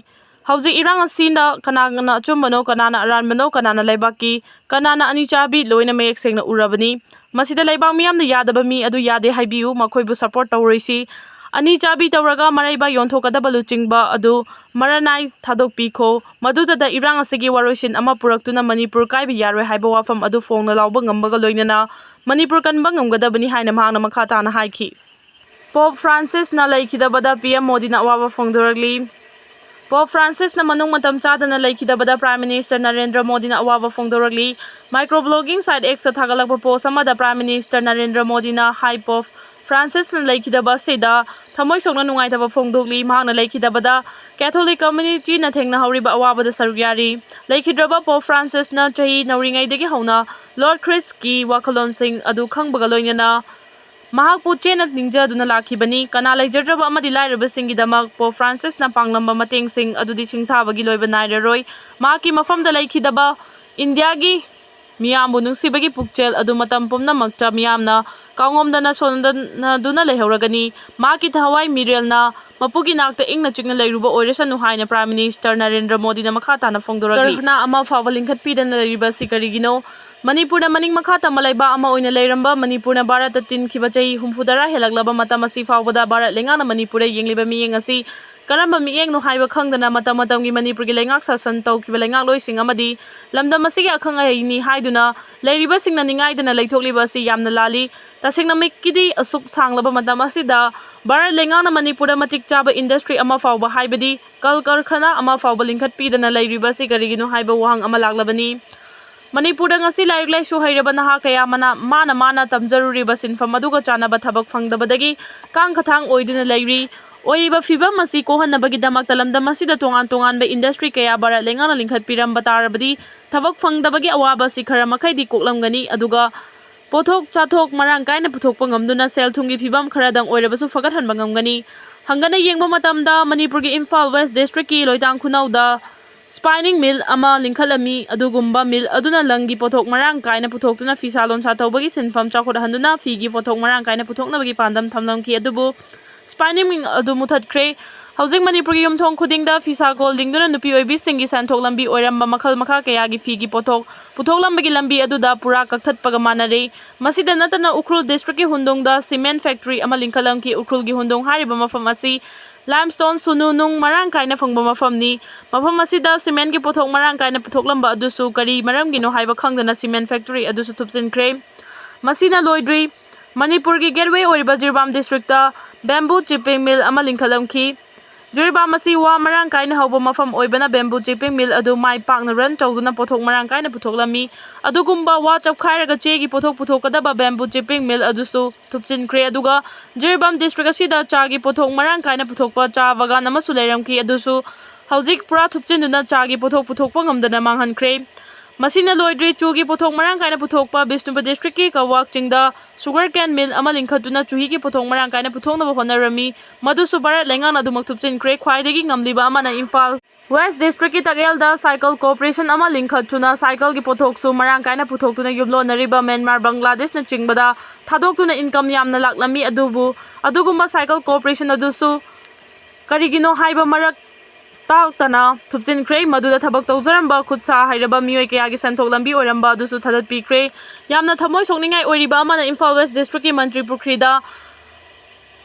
ꯍꯧꯖꯤꯛ ꯏꯔꯥꯡ ꯑꯁꯤꯅ ꯀꯅꯥꯅ ꯑꯆꯨꯝꯕꯅꯣ, ꯀꯅꯥꯅ ꯑꯔꯥꯟꯕꯅꯣ, ꯀꯅꯥꯅ ꯂꯩꯕꯥꯛꯀꯤ, ꯀꯅꯥꯅ ꯑꯅꯤ ꯆꯥꯕꯤ ꯂꯣꯏꯅ ꯃꯌꯦꯛ ꯁꯦꯡꯅ ꯎꯔꯕꯅꯤ꯫ ꯃꯁꯤꯗ ꯂꯩꯕꯥꯛ ꯃꯤꯌꯥꯝꯅ ꯌꯥꯗꯕ ꯃꯤ ꯑꯗꯨ ꯌꯥꯗꯦ ꯍꯥꯏꯕꯤꯌꯨ, ꯃꯈꯣꯏꯕꯨ ꯁꯄꯣꯔꯠ ꯇꯧꯔꯣꯏꯁꯤ꯫ ꯑꯅꯤ ꯆꯥꯕꯤ ꯇꯧꯔꯒ ꯃꯔꯩꯕꯥꯛ ꯌꯣꯟꯊꯣꯛꯀꯗꯕ ꯂꯨꯆꯤꯡꯕ ꯑꯗꯨ ꯃꯔꯥꯅꯥꯏ ꯊꯥꯗꯣꯛꯄꯤꯈꯣ꯫ ꯃꯗꯨꯗꯇ ꯏꯔꯥꯡ ꯑꯁꯤꯒꯤ ꯋꯥꯔꯣꯏꯁꯤꯟ ꯑꯃ ꯄꯨꯔꯛꯇꯨꯅ ꯃꯅꯤꯄꯨꯔ ꯀꯥꯏꯕ ꯌꯥꯔꯣꯏ ꯍꯥꯏꯕ ꯋꯥꯐꯝ ꯑꯗꯨ ꯐꯣꯡꯅ ꯂꯥꯎꯕ ꯉꯝꯕꯒ ꯂꯣꯏꯅꯅ ꯃꯅꯤꯄꯨꯔ ꯀꯟꯕ ꯉꯝꯒꯗꯕꯅꯤ ꯍꯥꯏꯅ ꯃꯍꯥꯛꯅ ꯃꯈꯥ ꯇꯥꯅ ꯍꯥꯏꯈꯤ꯫ ꯄꯣꯞ ꯐ꯭ꯔꯥꯟꯁꯤꯁꯅ ꯂꯩꯈꯤꯗꯕꯗ ꯄꯤ ꯑꯦꯝ ꯃꯣꯗꯤꯅ ꯑꯋꯥꯕ ꯐꯣꯡꯗꯣꯔꯛꯂꯤ꯫ ꯄꯣꯞ ꯐ꯭ꯔꯥꯟꯁꯤꯁꯅ ꯃꯅꯨꯡ ꯃꯇꯝ ꯆꯥꯗꯅ ꯂꯩꯈꯤꯗꯕꯗ ꯄ꯭ꯔꯥꯏꯝ ꯃꯤꯅꯤꯁꯇꯔ ꯅꯔꯦꯟꯗ꯭ꯔ ꯃꯣꯗꯤꯅ ꯑꯋꯥꯕ ꯐꯣꯡꯗꯣꯔꯛꯂꯤ꯫ ꯃꯥꯏꯀ꯭ꯔꯣ ꯕ꯭ꯂꯣꯒꯤꯡ ꯁꯥꯏꯠ ꯑꯦꯛꯁꯇ ꯊꯥꯒꯠꯂꯛꯄ ꯄꯣꯁ ꯑꯃꯗ ꯄ꯭ꯔꯥꯏꯝ ꯃꯤꯅꯤꯁꯇꯔ ꯅꯔꯦꯟꯗ꯭ꯔ ꯃꯣꯗꯤꯅ ꯍꯥꯏ, ꯄꯣꯞ ꯐ꯭ꯔꯥꯟꯁꯤꯁꯅ ꯂꯩꯈꯤꯗꯕ ꯑꯁꯤꯗ ꯊꯃꯣꯏ ꯁꯣꯛꯅ ꯅꯨꯡꯉꯥꯏꯇꯕ ꯐꯣꯡꯗꯣꯛꯂꯤ꯫ ꯃꯍꯥꯛꯅ ꯂꯩꯈꯤꯗꯕꯗ ꯀꯦꯊꯣꯂꯤꯛ ꯀꯝꯃ꯭ꯌꯨꯅꯤꯇꯤꯅ ꯊꯦꯡꯅꯍꯧꯔꯤꯕ ꯑꯋꯥꯕꯗ ꯁꯔꯨꯛ ꯌꯥꯔꯤ꯫ ꯂꯩꯈꯤꯗ꯭ꯔꯕ ꯄꯣꯞ ꯐ꯭ꯔꯥꯟꯁꯤꯁꯅ ꯆꯍꯤ ꯅꯧꯔꯤꯉꯩꯗꯒꯤ ꯍꯧꯅ ꯂꯣꯔꯗ ꯈ꯭ꯔꯤꯁꯀꯤ ꯋꯥꯈꯜꯂꯣꯟꯁꯤꯡ ꯑꯗꯨ ꯈꯪꯕꯒ ꯂꯣꯏꯅꯅ ꯃꯍꯥꯛꯄꯨ ꯆꯦꯠꯅ ꯅꯤꯡꯖꯗꯨꯅ ꯂꯥꯛꯈꯤꯕꯅꯤ꯫ ꯀꯅꯥ ꯂꯩꯖꯗ꯭ꯔꯕ ꯑꯃꯗꯤ ꯂꯥꯏꯔꯕꯁꯤꯡꯒꯤꯗꯃꯛ ꯄꯣꯞ ꯐ꯭ꯔꯥꯟꯁꯤꯁꯅ ꯄꯥꯡꯂꯝꯕ ꯃꯇꯦꯡꯁꯤꯡ ꯑꯗꯨꯗꯤ ꯁꯤꯡꯊꯥꯕꯒꯤ ꯂꯣꯏꯕ ꯅꯥꯏꯔꯔꯣꯏ꯫ ꯃꯍꯥꯛꯀꯤ ꯃꯐꯝꯗ ꯂꯩꯈꯤꯗꯕ ꯏꯟꯗꯤꯌꯥꯒꯤ ꯃꯤꯌꯥꯝꯕꯨ ꯅꯨꯡꯁꯤꯕꯒꯤ ꯄꯨꯛꯆꯦꯜ ꯑꯗꯨ ꯃꯇꯝ ꯄꯨꯝꯅꯃꯛꯇ ꯃꯤꯌꯥꯝꯅ ꯀꯥꯎꯉꯝꯗꯅ ꯁꯣꯟꯗꯅꯗꯨꯅ ꯂꯩꯍꯧꯔꯒꯅꯤ꯫ ꯃꯍꯥꯛꯀꯤ ꯊꯋꯥꯏ ꯃꯤꯔꯦꯜꯅ ꯃꯄꯨꯒꯤ ꯅꯥꯛꯇ ꯏꯪꯅ ꯆꯤꯛꯅ ꯂꯩꯔꯨꯕ ꯑꯣꯏꯔꯁꯅꯨ ꯍꯥꯏꯅ ꯄ꯭ꯔꯥꯏꯝ ꯃꯤꯅꯤꯁꯇꯔ ꯅꯔꯦꯟꯗ꯭ꯔ ꯃꯣꯗꯤꯅ ꯃꯈꯥ ꯇꯥꯅ ꯐꯣꯡꯗꯣꯔꯛꯂꯤ꯫ ꯀꯔꯈꯅꯥ ꯑꯃ ꯐꯥꯎꯕ ꯂꯤꯡꯈꯠꯄꯤꯗꯅ ꯂꯩꯔꯤꯕ ꯑꯁꯤ ꯀꯔꯤꯒꯤꯅꯣ? ꯃꯅꯤꯄꯨꯔꯅ ꯃꯅꯤꯡ ꯃꯈꯥ ꯇꯝꯕ ꯂꯩꯕꯥꯛ ꯑꯃ ꯑꯣꯏꯅ ꯂꯩꯔꯝꯕ ꯃꯅꯤꯄꯨꯔꯅ ꯚꯥꯔꯠꯇ ꯇꯤꯟꯈꯤꯕ ꯆꯍꯤ ꯍꯨꯝꯐꯨꯇꯔꯥ ꯍꯦꯜꯂꯛꯂꯕ ꯃꯇꯝ ꯑꯁꯤ ꯐꯥꯎꯕꯗ ꯚꯥꯔꯠ ꯂꯩꯉꯥꯛꯅ ꯃꯅꯤꯄꯨꯔꯗ ꯌꯦꯡꯂꯤꯕ ꯃꯤꯠꯌꯦꯡ ꯑꯁꯤ ꯀꯔꯝꯕ ꯃꯤꯠꯌꯦꯡꯅꯣ ꯍꯥꯏꯕ ꯈꯪꯗꯅ ꯃꯇꯝ ꯃꯇꯝꯒꯤ ꯃꯅꯤꯄꯨꯔꯒꯤ ꯂꯩꯉꯥꯛ ꯁꯥꯁꯟ ꯇꯧꯈꯤꯕ ꯂꯩꯉꯥꯛꯂꯣꯏꯁꯤꯡ ꯑꯃꯗꯤ ꯂꯝꯗꯝ ꯑꯁꯤꯒꯤ ꯑꯈꯪ ꯑꯍꯩꯅꯤ ꯍꯥꯏꯗꯨꯅ ꯂꯩꯔꯤꯕꯁꯤꯡꯅ ꯅꯤꯡꯉꯥꯏꯗꯅ ꯂꯩꯊꯣꯛꯂꯤꯕ ꯑꯁꯤ ꯌꯥꯝꯅ ꯂꯥꯜꯂꯤ꯫ ꯇꯁꯦꯡꯅꯃꯛꯀꯤꯗꯤ ꯑꯁꯨꯛ ꯁꯥꯡꯂꯕ ꯃꯇꯝ ꯑꯁꯤꯗ ꯚꯥꯔꯠ ꯂꯩꯉꯥꯛꯅ ꯃꯅꯤꯄꯨꯔꯗ ꯃꯇꯤꯛ ꯆꯥꯕ ꯏꯟꯗꯁꯇ꯭ꯔꯤ ꯑꯃ ꯐꯥꯎꯕ ꯍꯥꯏꯕꯗꯤ ꯀꯜ ꯀꯔꯈꯥꯅꯥ ꯑꯃ ꯐꯥꯎꯕ ꯂꯤꯡꯈꯠꯄꯤꯗꯅ ꯂꯩꯔꯤꯕ ꯑꯁꯤ ꯀꯔꯤꯒꯤꯅꯣ ꯍꯥꯏꯕ ꯋꯥꯍꯪ ꯑꯃ ꯂꯥꯛꯂꯕꯅꯤ꯫ ꯃꯅꯤꯄꯨꯔꯗ ꯉꯁꯤ ꯂꯥꯏꯔꯤꯛ ꯂꯥꯏꯁꯨ ꯍꯩꯔꯕ ꯅꯍꯥ ꯀꯌꯥ ꯑꯃꯅ ꯃꯥꯅ ꯃꯥꯅ ꯇꯝꯖꯔꯨꯔꯤꯕ ꯁꯤꯟꯐꯝ ꯑꯗꯨꯒ ꯆꯥꯟꯅꯕ ꯊꯕꯛ ꯐꯪꯗꯕꯗꯒꯤ ꯀꯥꯡ ꯈꯊꯥꯡ ꯑꯣꯏꯗꯨꯅ ꯂꯩꯔꯤ꯫ ꯑꯣꯏꯔꯤꯕ ꯐꯤꯕꯝ ꯑꯁꯤ ꯀꯣꯛꯍꯟꯅꯕꯒꯤꯗꯃꯛꯇ ꯂꯝꯗꯝ ꯑꯁꯤꯗ ꯇꯣꯉꯥꯟ ꯇꯣꯉꯥꯟꯕ ꯏꯟꯗꯁꯇ꯭ꯔꯤ ꯀꯌꯥ ꯚꯥꯔꯠ ꯂꯩꯉꯥꯛꯅ ꯂꯤꯡꯈꯠꯄꯤꯔꯝꯕ ꯇꯥꯔꯕꯗꯤ ꯊꯕꯛ ꯐꯪꯗꯕꯒꯤ ꯑꯋꯥꯕ ꯑꯁꯤ ꯈꯔ ꯃꯈꯩꯗꯤ ꯀꯣꯛꯂꯝꯒꯅꯤ꯫ ꯑꯗꯨꯒ ꯄꯣꯠꯊꯣꯛ ꯆꯥꯊꯣꯛ ꯃꯔꯥꯡ ꯀꯥꯏꯅ ꯄꯨꯊꯣꯛꯄ ꯉꯝꯗꯨꯅ ꯁꯦꯜ ꯊꯨꯝꯒꯤ ꯐꯤꯕꯝ ꯈꯔꯗꯪ ꯑꯣꯏꯔꯕꯁꯨ ꯐꯒꯠꯍꯟꯕ ꯉꯝꯒꯅꯤ꯫ ꯍꯪꯒꯠꯅ ꯌꯦꯡꯕ ꯃꯇꯝꯗ ꯃꯅꯤꯄꯨꯔꯒꯤ ꯏꯝꯐꯥꯜ ꯋꯦꯁ ꯗꯤꯁꯇ꯭ꯔꯤꯛꯀꯤ ꯂꯣꯏꯇꯥꯡ ꯈꯨꯅꯧꯗ ꯁ꯭ꯄꯥꯏꯅꯤꯡ ꯃꯤꯜ ꯑꯃ ꯂꯤꯡꯈꯠꯂꯝꯃꯤ꯫ ꯑꯗꯨꯒꯨꯝꯕ ꯃꯤꯜ ꯑꯗꯨꯅ ꯂꯪꯒꯤ ꯄꯣꯠꯊꯣꯛ ꯃꯔꯥꯡ ꯀꯥꯏꯅ ꯄꯨꯊꯣꯛꯇꯨꯅ ꯐꯤꯁꯥ ꯂꯣꯟꯁꯥ ꯇꯧꯕꯒꯤ ꯁꯤꯟꯐꯝ ꯆꯥꯎꯈꯠꯍꯟꯗꯨꯅ ꯐꯤꯒꯤ ꯄꯣꯠꯊꯣꯛ ꯃꯔꯥꯡ ꯀꯥꯏꯅ ꯄꯨꯊꯣꯛꯅꯕꯒꯤ ꯄꯥꯟꯗꯝ ꯊꯝꯂꯝꯈꯤ꯫ ꯑꯗꯨꯕꯨ ꯁ꯭ꯄꯥꯏꯅꯤꯡ ꯃꯤꯜ ꯑꯗꯨ ꯃꯨꯊꯠꯈ꯭ꯔꯦ꯫ ꯍꯧꯖꯤꯛ ꯃꯅꯤꯄꯨꯔꯒꯤ ꯌꯨꯝꯊꯣꯡ ꯈꯨꯗꯤꯡꯗ ꯐꯤꯁꯥ ꯀꯣꯜ ꯂꯤꯡꯗꯨꯅ ꯅꯨꯄꯤ ꯑꯣꯏꯕꯤꯁꯤꯡꯒꯤ ꯁꯦꯟꯊꯣꯛ ꯂꯝꯕꯤ ꯑꯣꯏꯔꯝꯕ ꯃꯈꯜ ꯃꯈꯥ ꯀꯌꯥꯒꯤ ꯐꯤꯒꯤ ꯄꯣꯠꯊꯣꯛ ꯄꯨꯊꯣꯛꯂꯝꯕꯒꯤ ꯂꯝꯕꯤ ꯑꯗꯨꯗ ꯄꯨꯔꯥ ꯀꯛꯊꯠꯄꯒ ꯃꯥꯟꯅꯔꯦ꯫ ꯃꯁꯤꯗ ꯅꯠꯇꯅ ꯎꯈ꯭ꯔꯨꯜ ꯗꯤꯁꯇ꯭ꯔꯤꯛꯀꯤ ꯍꯨꯟꯗꯣꯡꯗ ꯁꯤꯃꯦꯟ ꯐꯦꯛꯇꯔꯤ ꯑꯃ ꯂꯤꯡꯈꯠꯂꯝꯈꯤ꯫ ꯎꯈ꯭ꯔꯨꯜꯒꯤ ꯍꯨꯟꯗꯣꯡ ꯍꯥꯏꯔꯤꯕ ꯃꯐꯝ ꯑꯁꯤ ꯂꯥꯏꯝꯁ꯭ꯇꯣꯟ ꯁꯨꯅꯨ ꯅꯨꯡ ꯃꯔꯥꯡ ꯀꯥꯏꯅ ꯐꯪꯕ ꯃꯐꯝꯅꯤ꯫ ꯃꯐꯝ ꯑꯁꯤꯗ ꯁꯤꯃꯦꯟꯒꯤ ꯄꯣꯠꯊꯣꯛ ꯃꯔꯥꯡ ꯀꯥꯏꯅ ꯄꯨꯊꯣꯛꯂꯝꯕ ꯑꯗꯨꯁꯨ ꯀꯔꯤ ꯃꯔꯝꯒꯤꯅꯣ ꯍꯥꯏꯕ ꯈꯪꯗꯅ ꯁꯤꯃꯦꯟ ꯐꯦꯛꯇꯔꯤ ꯑꯗꯨꯁꯨ ꯊꯨꯞꯆꯤꯟꯈ꯭ꯔꯦ꯫ ꯃꯁꯤꯅ ꯂꯣꯏꯗ꯭ꯔꯤ꯫ ꯃꯅꯤꯄꯨꯔꯒꯤ ꯒꯦꯠꯋꯦ ꯑꯣꯏꯔꯤꯕ ꯖꯤꯔꯤꯕꯥꯝ ꯗꯤꯁꯇ꯭ꯔꯤꯛꯇ ꯕꯦꯝꯕꯨ ꯆꯤꯞꯄꯤꯡ ꯃꯤꯜ ꯑꯃ ꯂꯤꯡꯈꯠꯂꯝꯈꯤ꯫ ꯖꯤꯔꯤꯕꯥꯝ ꯑꯁꯤ ꯋꯥ ꯃꯔꯥꯡ ꯀꯥꯏꯅ ꯍꯧꯕ ꯃꯐꯝ ꯑꯣꯏꯕꯅ ꯕꯦꯝꯕꯨ ꯆꯤꯞꯄꯤꯡ ꯃꯤꯜ ꯑꯗꯨ ꯃꯥꯏ ꯄꯥꯛꯅ ꯔꯟ ꯇꯧꯗꯨꯅ ꯄꯣꯠꯊꯣꯛ ꯃꯔꯥꯡ ꯀꯥꯏꯅ ꯄꯨꯊꯣꯛꯂꯝꯃꯤ꯫ ꯑꯗꯨꯒꯨꯝꯕ ꯋꯥ ꯆꯞꯈꯥꯏꯔꯒ ꯆꯦꯒꯤ ꯄꯣꯠꯊꯣꯛ ꯄꯨꯊꯣꯛꯀꯗꯕ ꯕꯦꯝꯕꯨ ꯆꯤꯞꯄꯤꯡ ꯃꯤꯜ ꯑꯗꯨꯁꯨ ꯊꯨꯞꯆꯤꯟꯈ꯭ꯔꯦ꯫ ꯑꯗꯨꯒ ꯖꯤꯔꯤꯕꯥꯝ ꯗꯤꯁꯇ꯭ꯔꯤꯛ ꯑꯁꯤꯗ ꯆꯥꯒꯤ ꯄꯣꯠꯊꯣꯛ ꯃꯔꯥꯡ ꯀꯥꯏꯅ ꯄꯨꯊꯣꯛꯄ ꯆꯥ ꯕꯒꯥꯟ ꯑꯃꯁꯨ ꯂꯩꯔꯝꯈꯤ꯫ ꯑꯗꯨꯁꯨ ꯍꯧꯖꯤꯛ ꯄꯨꯔꯥ ꯊꯨꯞꯆꯤꯟꯗꯨꯅ ꯆꯥꯒꯤ ꯄꯣꯠꯊꯣꯛ ꯄꯨꯊꯣꯛꯄ ꯉꯝꯗꯅ ꯃꯥꯡꯍꯟꯈ꯭ꯔꯦ꯫ ꯃꯁꯤꯅ ꯂꯣꯏꯗ꯭ꯔꯤ꯫ ꯆꯨꯒꯤ ꯄꯣꯠꯊꯣꯛ ꯃꯔꯥꯡ ꯀꯥꯏꯅ ꯄꯨꯊꯣꯛꯄ ꯕꯤꯁꯅꯨꯄꯨꯔ ꯗꯤꯁꯇ꯭ꯔꯤꯛꯀꯤ ꯀꯋꯥꯛ ꯆꯤꯡꯗ ꯁꯨꯒꯔ ꯀꯦꯟ ꯃꯤꯜ ꯑꯃ ꯂꯤꯡꯈꯠꯇꯨꯅ ꯆꯨꯍꯤꯒꯤ ꯄꯣꯠꯊꯣꯛ ꯃꯔꯥꯡ ꯀꯥꯏꯅ ꯄꯨꯊꯣꯛꯅꯕ ꯍꯣꯠꯅꯔꯝꯃꯤ꯫ ꯃꯗꯨꯁꯨ ꯚꯥꯔꯠ ꯂꯩꯉꯥꯛꯅ ꯑꯗꯨꯃꯛ ꯊꯨꯞꯆꯤꯟꯈ꯭ꯔꯦ꯫ ꯈ꯭ꯋꯥꯏꯗꯒꯤ ꯉꯝꯂꯤꯕ ꯑꯃꯅ ꯏꯝꯐꯥꯜ ꯋꯦꯁ ꯗꯤꯁꯇ꯭ꯔꯤꯛꯀꯤ ꯇꯛꯌꯦꯜꯗ ꯁꯥꯏꯀꯜ ꯀꯣꯑꯣꯄꯔꯦꯁꯟ ꯑꯃ ꯂꯤꯡꯈꯠꯇꯨꯅ ꯁꯥꯏꯀꯜꯒꯤ ꯄꯣꯠꯊꯣꯛꯁꯨ ꯃꯔꯥꯡ ꯀꯥꯏꯅ ꯄꯨꯊꯣꯛꯇꯨꯅ ꯌꯨꯝꯂꯣꯟꯅꯔꯤꯕ ꯃ꯭ꯌꯥꯟꯃꯥꯔ, ꯕꯪꯒ꯭ꯂꯥꯗꯦꯁꯅꯆꯤꯡꯕꯗ ꯊꯥꯗꯣꯛꯇꯨꯅ ꯏꯟꯀꯝ ꯌꯥꯝꯅ ꯂꯥꯛꯂꯝꯃꯤ꯫ ꯑꯗꯨꯕꯨ ꯑꯗꯨꯒꯨꯝꯕ ꯁꯥꯏꯀꯜ ꯀꯣꯑꯣꯄꯔꯦꯁꯟ ꯑꯗꯨꯁꯨ ꯀꯔꯤꯒꯤꯅꯣ ꯍꯥꯏꯕ ꯃꯔꯛ ꯇꯥꯛꯇꯅ ꯊꯨꯞꯆꯤꯟꯈ꯭ꯔꯦ꯫ ꯃꯗꯨꯗ ꯊꯕꯛ ꯇꯧꯖꯔꯝꯕ ꯈꯨꯠ ꯁꯥ ꯍꯩꯔꯕ ꯃꯤꯑꯣꯏ ꯀꯌꯥꯒꯤ ꯁꯦꯟꯊꯣꯛ ꯂꯝꯕꯤ ꯑꯣꯏꯔꯝꯕ ꯑꯗꯨꯁꯨ ꯊꯥꯗꯠꯄꯤꯈ꯭ꯔꯦ꯫ ꯌꯥꯝꯅ ꯊꯃꯣꯏ ꯁꯣꯛꯅꯤꯡꯉꯥꯏ ꯑꯣꯏꯔꯤꯕ ꯑꯃꯅ ꯏꯝꯐꯥꯜ ꯋꯦꯁ ꯗꯤꯁꯇ꯭ꯔꯤꯛꯀꯤ ꯃꯟꯇ꯭ꯔꯤ ꯄꯨꯈ꯭ꯔꯤꯗ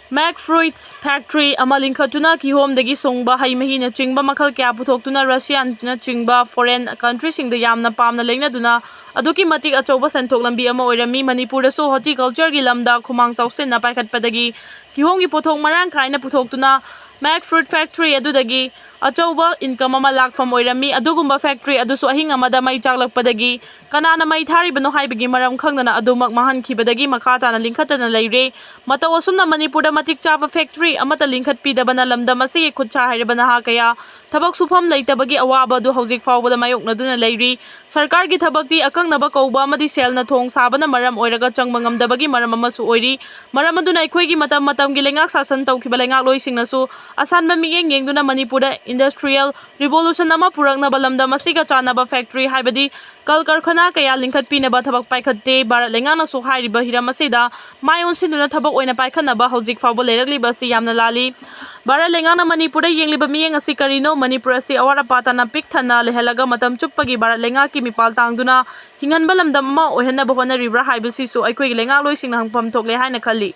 Mac Fruit Factory ꯑꯃ ꯂꯤꯡꯈꯠꯇꯨꯅ ꯀꯤꯍꯣꯝꯗꯒꯤ ꯁꯨꯡꯕ ꯍꯩ ꯃꯍꯤꯅꯆꯤꯡꯕ ꯃꯈꯜ ꯀꯌꯥ ꯄꯨꯊꯣꯛꯇꯨꯅ ꯔꯁꯤꯌꯥꯅꯆꯤꯡꯕ ꯐꯣꯔꯦꯟ ꯀꯟꯇ꯭ꯔꯤꯁꯤꯡꯗ ꯌꯥꯝꯅ ꯄꯥꯝꯅ ꯂꯩꯅꯗꯨꯅ ꯑꯗꯨꯛꯀꯤ ꯃꯇꯤꯛ ꯑꯆꯧꯕ ꯁꯦꯟꯊꯣꯛ ꯂꯝꯕꯤ ꯑꯃ ꯑꯣꯏꯔꯝꯃꯤ꯫ ꯃꯅꯤꯄꯨꯔꯗꯁꯨ ꯍꯣꯔꯇꯤꯀꯜꯆꯔꯒꯤ ꯂꯝꯗ ꯈꯨꯃꯥꯡ ꯆꯥꯎꯁꯤꯟꯅ ꯄꯥꯏꯈꯠꯄꯗꯒꯤ ꯀꯤꯍꯣꯝꯒꯤ ꯄꯣꯠꯊꯣꯛ ꯃꯔꯥꯡ ꯀꯥꯏꯅ ꯄꯨꯊꯣꯛꯇꯨꯅ Mac Fruit Factory ꯑꯗꯨꯗꯒꯤ ꯑꯆꯧꯕ ꯏꯟꯀꯝ ꯑꯃ ꯂꯥꯛꯐꯝ ꯑꯣꯏꯔꯝꯃꯤ꯫ ꯑꯗꯨꯒꯨꯝꯕ ꯐꯦꯛꯇ꯭ꯔꯤ ꯑꯗꯨꯁꯨ ꯑꯍꯤꯡ ꯑꯃꯗ ꯃꯩ ꯆꯥꯛꯂꯛꯄꯗꯒꯤ ꯀꯅꯥꯅ ꯃꯩ ꯊꯥꯔꯤꯕꯅꯣ ꯍꯥꯏꯕꯒꯤ ꯃꯔꯝ ꯈꯪꯗꯅ ꯑꯗꯨꯃꯛ ꯃꯥꯡꯍꯟꯈꯤꯕꯗꯒꯤ ꯃꯈꯥ ꯇꯥꯅ ꯂꯤꯡꯈꯠꯇꯅ ꯂꯩꯔꯦ꯫ ꯃꯇꯧ ꯑꯁꯨꯝꯅ ꯃꯅꯤꯄꯨꯔꯗ ꯃꯇꯤꯛ ꯆꯥꯕ ꯐꯦꯛꯇ꯭ꯔꯤ ꯑꯃꯠꯇ ꯂꯤꯡꯈꯠꯄꯤꯗꯕꯅ ꯂꯝꯗꯝ ꯑꯁꯤꯒꯤ ꯈꯨꯠꯁꯥ ꯍꯩꯔꯕ ꯅꯍꯥ ꯀꯌꯥ ꯊꯕꯛ ꯁꯨꯐꯝ ꯂꯩꯇꯕꯒꯤ ꯑꯋꯥꯕ ꯑꯗꯨ ꯍꯧꯖꯤꯛ ꯐꯥꯎꯕꯗ ꯃꯥꯌꯣꯛꯅꯗꯨꯅ ꯂꯩꯔꯤ꯫ ꯁꯔꯀꯥꯔꯒꯤ ꯊꯕꯛꯇꯤ ꯑꯀꯛꯅꯕ ꯀꯧꯕ ꯑꯃꯗꯤ ꯁꯦꯜꯅ ꯊꯣꯡ ꯁꯥꯕꯅ ꯃꯔꯝ ꯑꯣꯏꯔꯒ ꯆꯪꯕ ꯉꯝꯗꯕꯒꯤ ꯃꯔꯝ ꯑꯃꯁꯨ ꯑꯣꯏꯔꯤ꯫ ꯃꯔꯝ ꯑꯗꯨꯅ ꯑꯩꯈꯣꯏꯒꯤ ꯃꯇꯝ ꯃꯇꯝꯒꯤ ꯂꯩꯉꯥꯛ ꯁꯥꯁꯟ ꯇꯧꯈꯤꯕ ꯂꯩꯉꯥꯛꯂꯣꯏꯁꯤꯡꯅꯁꯨ ꯑꯁꯥꯟꯕ ꯃꯤꯠꯌꯦꯡ ꯌꯦꯡꯗꯨꯅ ꯃꯅꯤꯄꯨꯔꯗ ꯏꯟꯗꯁꯇ꯭ꯔꯤꯌꯦꯜ ꯔꯤꯚꯣꯂꯨꯁꯟ ꯑꯃ ꯄꯨꯔꯛꯅꯕ ꯂꯝꯗꯝ ꯑꯁꯤꯒ ꯆꯥꯟꯅꯕ ꯐꯦꯛꯇ꯭ꯔꯤ ꯍꯥꯏꯕꯗꯤ ꯀꯜ ꯀꯔꯈꯅꯥ ꯀꯌꯥ ꯂꯤꯡꯈꯠꯄꯤꯅꯕ ꯊꯕꯛ ꯄꯥꯏꯈꯠꯇꯦ꯫ ꯚꯥꯔꯠ ꯂꯩꯉꯥꯛꯅꯁꯨ ꯍꯥꯏꯔꯤꯕ ꯍꯤꯔꯝ ꯑꯁꯤꯗ ꯃꯥꯏ ꯑꯣꯟꯁꯤꯟꯗꯨꯅ ꯊꯕꯛ ꯑꯣꯏꯅ ꯄꯥꯏꯈꯠꯅꯕ ꯍꯧꯖꯤꯛ ꯐꯥꯎꯕ ꯂꯩꯔꯛꯂꯤꯕ ꯑꯁꯤ ꯌꯥꯝꯅ ꯂꯥꯜꯂꯤ꯫ ꯚꯥꯔꯠ ꯂꯩꯉꯥꯛꯅ ꯃꯅꯤꯄꯨꯔꯗ ꯌꯦꯡꯂꯤꯕ ꯃꯤꯠꯌꯦꯡ ꯑꯁꯤ ꯀꯔꯤꯅꯣ? ꯃꯅꯤꯄꯨꯔ ꯑꯁꯤ ꯑꯋꯥꯠ ꯑꯄꯥ ꯇꯥꯅ ꯄꯤꯛ ꯊꯟꯅ ꯂꯩꯍꯜꯂꯒ ꯃꯇꯝ ꯆꯨꯞꯄꯒꯤ ꯚꯥꯔꯠ ꯂꯩꯉꯥꯛꯀꯤ ꯃꯤꯄꯥꯜ ꯇꯥꯡꯗꯨꯅ ꯍꯤꯡꯍꯟꯕ ꯂꯝꯗꯝ ꯑꯃ ꯑꯣꯏꯍꯟꯅꯕ ꯍꯣꯠꯅꯔꯤꯕ꯭ꯔꯥ ꯍꯥꯏꯕꯁꯤꯁꯨ ꯑꯩꯈꯣꯏꯒꯤ ꯂꯩꯉꯥꯛꯂꯣꯏꯁꯤꯡꯅ ꯍꯪꯐꯝ ꯊꯣꯛꯂꯦ ꯍꯥꯏꯅ ꯈꯜꯂꯤ꯫